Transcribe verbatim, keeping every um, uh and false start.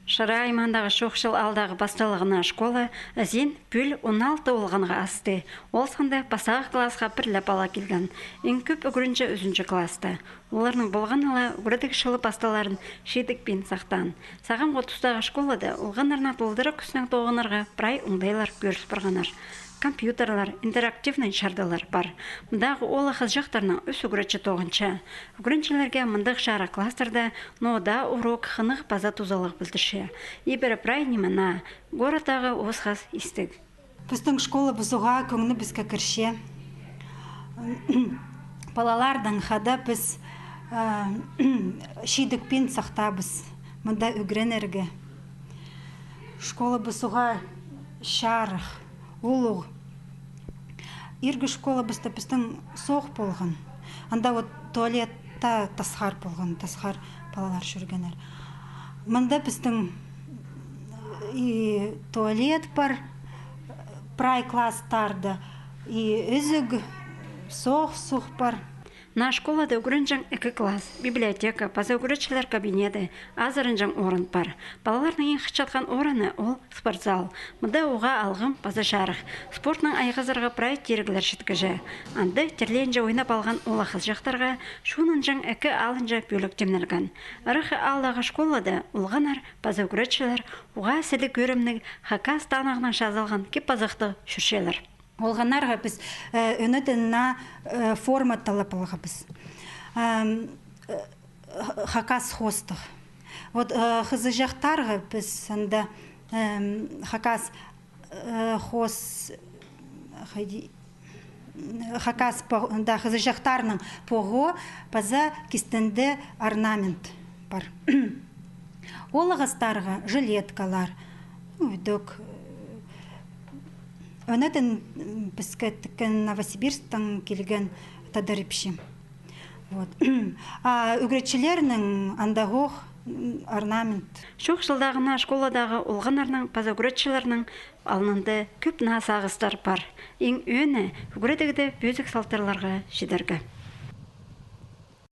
Шыра аймаандағы Чоохчыл аалдағы пасталығ наа школа ізен пӱӱл он алты олғанға асты. Ол санда пастағы классха пір ле пала килген. Иң кӧп ӱгренҷі ӱзінҷі класста. Оларның полғаны ла ӱгредіг чылы пасталарын чидікпин сахтаан. Сағамғы тустағы школада олғаннарнаң толдыра кӱснең тоғынарға прай оңдайлар кӧріс парғаннар. Компьютерлер, интерактивнай чардылар пар. Мындағы оолах-хызыҷахтарнаң ӱс ӱгретчі тоғынча. Ӱгренҷілерге мындағ чарых класстарда ноо даа урок хынығ паза тузалығ пілдірче. Ибіре прай ниме наа, городтағы осхас истіг. Пістің школабыс уғаа кӧңнібіске кірче. Палалардаң хада піс, э, чидікпин сахтаабыс мында ӱгренерге. Школабыс уғаа чарых, улуғ. Иргі школабыста пістің соох полған. Анда вот туалет та тасхар полған, тасхар палалар чӧргеннер. Мында пістің и туалет пар, прай класстарда, и ізіг, соох-сух пар. Наа школада ӱгренҷең ікі класс, библиотека паза ӱгретчілер кабинеті, азыранҷаң орын пар. Палаларның иң хынчатхан орыны ол спортзал. Мында уғаа алғым паза чарых. Спортнаң айғазарға прай тиріглер читкіҷе. Анда тірленҷе ойнап алған оолах-хызыҷахтарға чуунынҷаң ікі алынҷа пӧлік тимнелген. Ырах аалдағы школада олғаннар паза ӱгретчілер уғаа сіліг ӧрімніг хакас танығнаң чазылған кип-азахты чӧрчелер. Олғаннарға піс, э, ӧнетін наа, э, форма таллап алғабыс. Ам, э, х-, хакас хоостығ. Вот, э, хызыҷахтарға піс анда, эм, хакас, э, хоос, хайди, хакас по-, да, хызыҷахтарның поғо паза кистінде орнамент пар. Оолағастарға жилеткалар, ну, ідӧк, э, ӧнетін, м, піске тіккен Новосибирсктаң килген тадар ипчі. Вот. А ӱгретчілернің андағох, м, орнамент. Чоохчылдағы наа школадағы олғаннарның паза ӱгретчілернің алнында кӧп наа сағыстар пар. Иң ӧӧні — ӱгредігде пӧзік салтарларға читерге.